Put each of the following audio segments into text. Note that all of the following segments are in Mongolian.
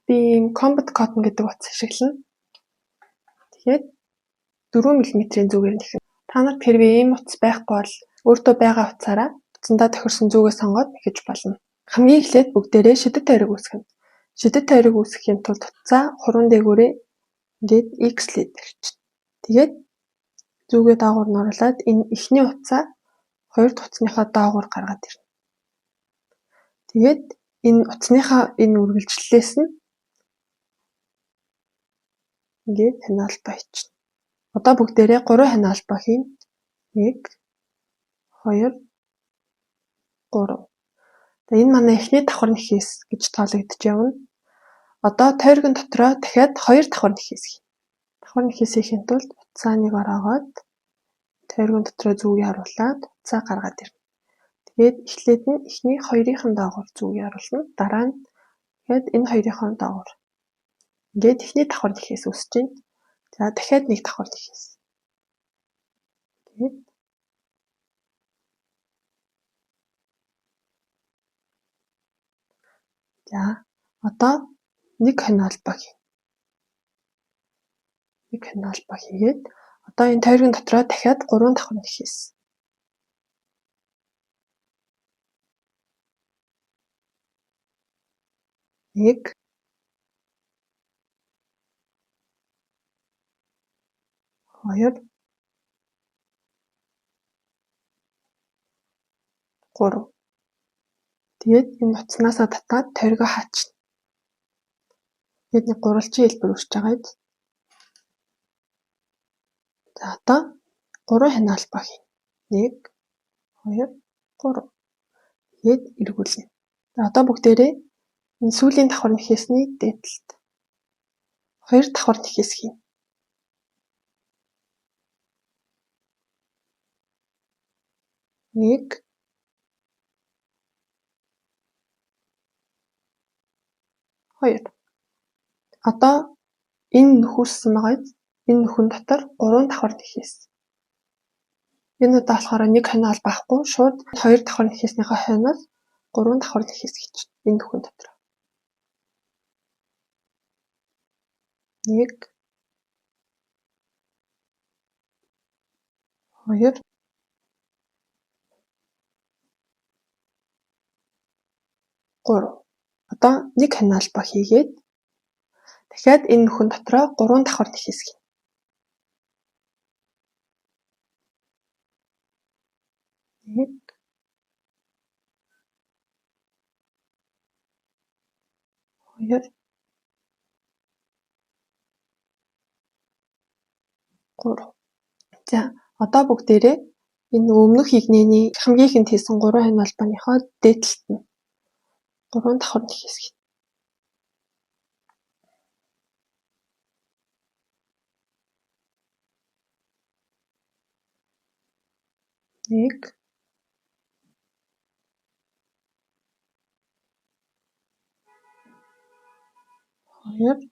Би ийм Combat Cotton гэдэг утас ашиглана. Тэгээд 4 мм-ийн зүгээр нэхнэ. Та нарт хэрвээ ийм утас байхгүй бол өөртөө байгаа утсаараа утсандаа тохирсон зүгээ сонгоод нэхэж болно. Хамгийн эхлээд бүгдээрээ шидэт тойрог үүсгэнэ. Шидэт тойрог үүсгэхийн тулд утсаа хуруунд дээгүүрээ ингээд X-лээд барьчихна. Тэгээд зүгээ доогуур нь оруулаад энэ эхний утсаа хоёр дахь утасныхаа доогуур гаргаад ирнэ. Тэгээд энэ утасныхаа энэ үргэлжлэлээс нь ингээд хонь холбоо хийчихнэ. Одоо бүгдээрээ 3 хонь холбоо хийнэ. 1 2 3. За энэ манай эхний давхар нэхээс гэж тоологдож явна. Одоо тойргон дотроо дахиад 2 давхар нэхээс хийнэ. Давхар нэхээс хийхин тулд утсаа нэг ороогоод тойргон дотроо зүгээ оруулаад утсаа гаргаад ирнэ. Тэгээд эхлээд нь эхний хоёрын доогуур зүгээ оруулна. Дараа нь тэгээд энэ хоёрын доогуур. Ингээд эхний давхар нэхээс үүсэж байна. За дахиад нэг давхар нэхээс. Тэгээд за одоо нэг хонь холбоо хийнэ. Нэг хонь холбоо хийгээд одоо энэ тойргон дотроо дахиад 3 давхар нэхээс. Нэг 2 3. Тэгээд энэ утаснаасаа татаад тойргоо хаачна. Тэгээд нэг гурвалжин хэлбэр үүсэж байгаа биз. За одоо 3 хонь холбоо хийнэ. 1 2 3. Тэгээд эргүүлнэ. За одоо бүгдээрээ энэ сүүлийн давхар нэхээсний дээд талд 2 давхар нэхээс хийнэ. 1 2. Одоо энэ нөх үүссэн байгаа биз? Энэ нөхөн дотор 3 давхар нэхээс. Энэ удаа болохоор нэг хонь холбоо авахгүй шууд 2 давхар нэхээснийхээ хойноос 3 давхар нэхээс хийчихнэ энэ нөхөн дотор. 1 2 3. Одоо нэг хонь холбоо хийгээд дахиад энэ нөхөн дотроо 3 давхар нэхээс хийнэ. 1 2 3. За одоо бүгдээрээ энэ өмнөх игнэний хамгийн ихэнд хийсэн 3 хонь холбооныхоо дээд талд нь 3 давхар нэхээс хийнэ. 1 2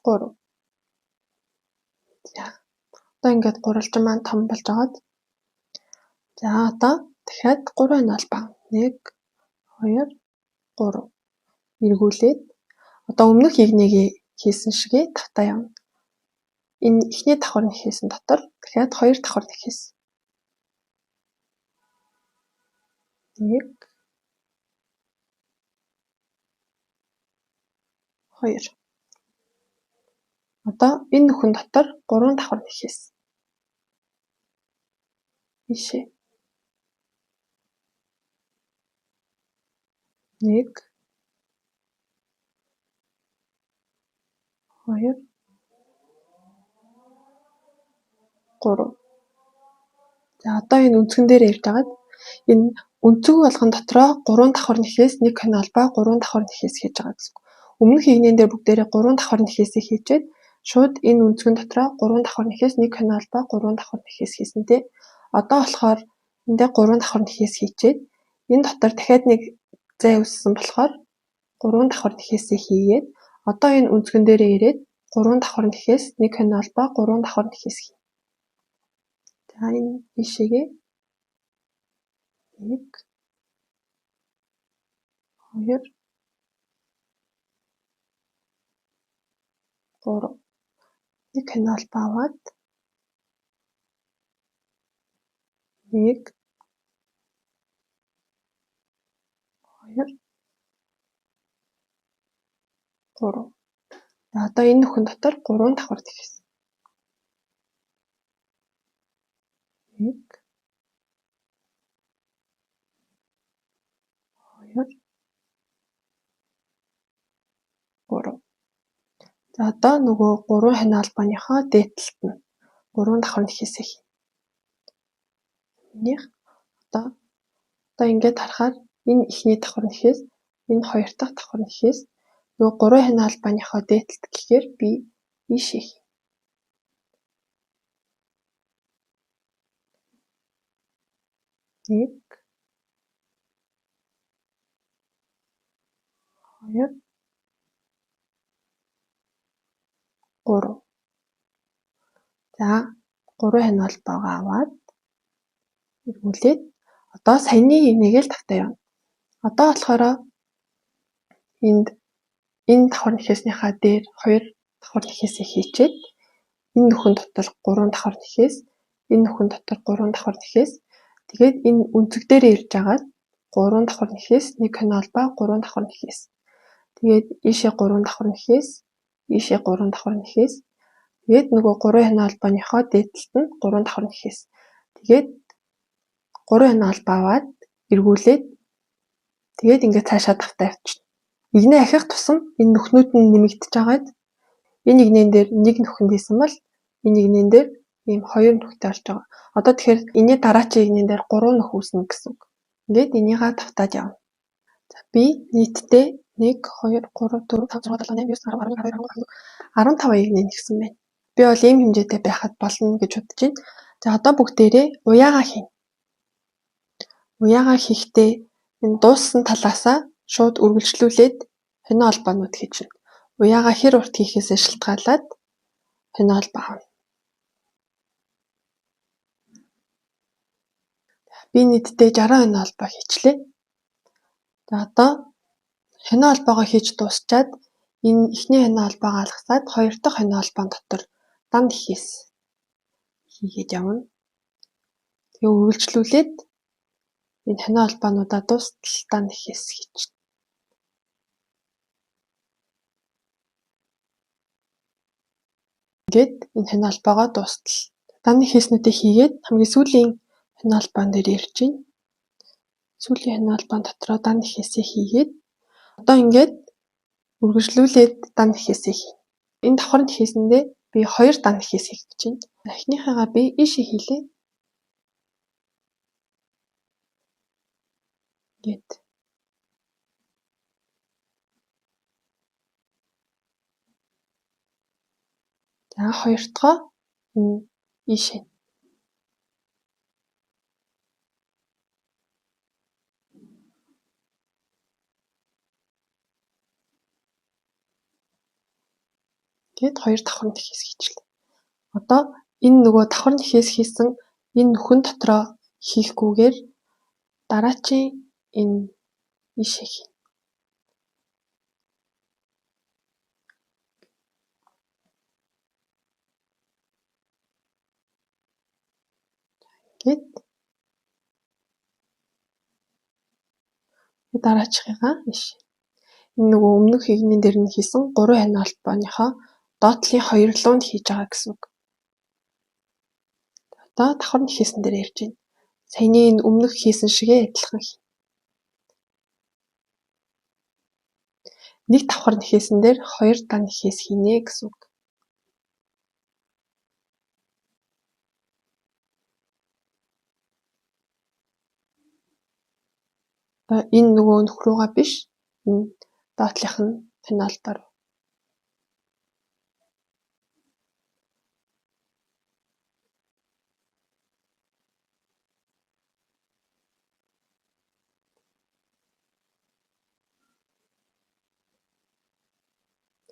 3. За одоо ингээд гурвалжин маань том болж байгаад. За одоо дахиад 3 хонь холбоо. 1 2 3. Эргүүлээд одоо өмнөх игнийг хийсэн шигээ тавтаа явна. Энэ эхний давхар нэхээсэн дотор дахиад 2 давхар нэхээс. 1 2. Одоо энэ нөхөн дотор 3 давхар нэхээс. Ийшээ. 1 2 3. За одоо энэ өнцгөн дээр ярьж байгаад энэ өнцөг болгон дотроо 3 давхар нэхээс нэг хонь холбоо 3 давхар нэхээс хийж байгаа гэсэн үг. Өмнөх игнэн дээр бүгдээрээ 3 давхар нэхээсээ хийчээд шууд энэ өнцгөн дотроо 3 давхар нэхээс нэг хонь холбоо 3 давхар нэхээс хийсэн тий. Одоо болохоор эндээ 3 давхар нэхээс хийчээд энэ дотор дахиад нэг зай үүссэн болохоор 3 давхар нэхээсээ хийгээд одоо энэ өнцгөн дээрээ ирээд 3 давхар нэхээс нэг хонь холбоо 3 давхар нэхээс хийнэ. За энэ ийшээгээ 1 2 3. Нэг хонь холбоо аваад 1 2 3. Одоо энэ нөхөн дотор 3 давхар тэгсэн. 1 2 3. За одоо нөгөө 3 хонь холбооныхоо дээд талд нь 3 давхар нэхээсээ хийнэ. Минийх одоо ингээд харахаар энэ эхний давхар нэхээс энэ хоёр дахь давхар нэхээс нөгөө 3 хонь холбооныхоо дээд талд гэхээр би ийшээ хийнэ. 1 2 3. За 3 хонь холбоогоо аваад эргүүлээд одоо саяны нэгэл тавтаа явна. Одоо болохоор энд энэ давхар нэхээснийхаа дээр 2 давхар нэхээсээ хийчээд энэ нөхөн дотор 3 давхар нэхээс, энэ нөхөн дотор 3 давхар нэхээс, тэгээд энэ өнцөг дээр ирж агаад 3 давхар нэхээс 1 хонь холбоо 3 давхар нэхээс. Тэгээд ийшээ 3 давхар нэхээс, ийшээ 3 давхар нэхээс, тэгээд нөгөө 3 хонь холбооныхоо дээд талд нь 3 давхар нэхээс. Тэгээд 3 хонь холбоо аваад эргүүлээд тэгээд ингээд цаашаа тавтаа явчихна. Игнэ ахих тусам энэ нүхнүүд нь нэмэгдэж байгаад энэ игнэн дээр нэг нүхэнд хийсэн бол энэ игнэн дээр ийм 2 нүхтэй болж байгаа. Одоо тэгэхээр энэний дараачийн игнэн дээр 3 нүх үүснэ гэсэн үг. Ингээд энийгээ тавтаад явна. За би нийтдээ 1 2 3 4 5 6 7 8 9 10 11 12 13 15 игнэ нэгсэн байна. Би бол ийм хэмжээтэй байхад болно гэж бодож байна. За одоо бүгдээрээ уяагаа хийнэ. Уяагаа хийхдээ энэ дууссан талаасаа шууд үргэлжлүүлээд хонь холбоонууд хийж байна. Уяагаа хэр урт хийхээсээ шалтгаалаад хонь холбоо авна. Би нийтдээ 60 хонь холбоо хийчлээ. За одоо хонь холбоогоо хийж дуусчаад энэ эхний хонь холбоогоо алгасаад хоёр дахь хонь холбоон дотор дан нэхээс хийгээд явна. Тэгээ үргэлжлүүлээд энэ хонь холбоонуудаа дуустал дан нэхээс хийчихнэ. Ингээд энэ хонь холбоогоо дуустал дан нэхээснүүдийг хийгээд хамгийн сүүлийн хонь холбоон дээр ирж байна. Сүүлийн хонь холбоон дотроо дан нэхээсээ хийгээд одоо ингээд үргэлжлүүлээд дан нэхээсээ хийнэ. Энэ давхар нэхээсэндээ би 2 дан нэхээс хийх гэж байна. Эхнийхээгээ би ийшээ хийлээ. Ингээд за хоёр дахьаа энэ ийшээ. Ингээд хоёр давхар нэхээс хийчлээ. Одоо энэ нөгөө давхар нэхээс хийсэн энэ нүхэн дотроо хийхгүйгээр дараачийн энэ ийшээ хийнэ. Ингээд дараачихыгаа ийшээ. Энэ нөгөө өмнөх игнэн дээр нь хийсэн 3 хонь холбооныхоо доод талын 2 руу нь хийж байгаа гэсэн үг. Одоо давхар нэхээсэн дээр ярьж байна. Саяны энэ өмнөх хийсэн шигээ адилхан хийнэ. Нэг давхар нэхээсэн дээр 2 дан нэхээс хийнэ гэсэн үг. Одоо энэ нөгөө нөх рүүгээ биш, энэ доотлих нь хонь холбоо руу.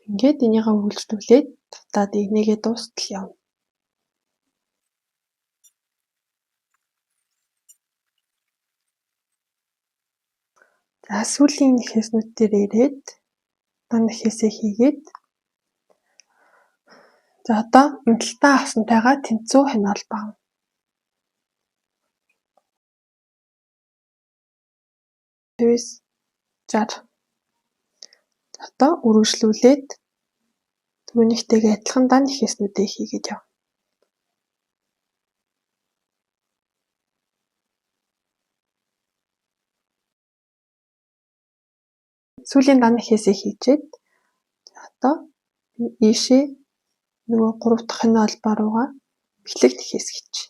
Ингээд энийгээ үргэлжлүүлээд тавтаад энийгээ дуустал явна. За сүүлийн нэхээснүүд дээр ирээд дан нэхээсээ хийгээд за одоо унталтаа авсантайгаа тэнцүү хонь холбоо авна. 59 60. За одоо үргэлжлүүлээд түрүүнийхтэйгээ адилхан дан нэхээснүүдээ хийгээд явна. Сүүлийн дан нэхээсээ хийчээд одоо ийшээ нөгөө 3 дахь хонь холбоо руугаа бэлэг нэхээс хийчих.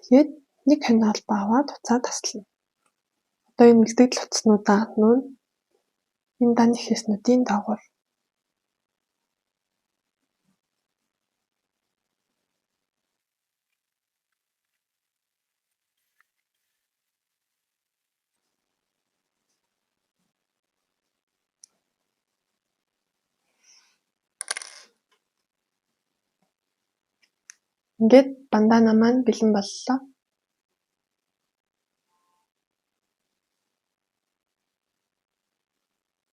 Тэгээд нэг хонь холбоо аваад хуцаа таслана. Одоо энэ үлдэгдэл утаснуудаа нуун энэ дан нэхээснүүдийн доогуур. Ингээд бандана маань бэлэн боллоо.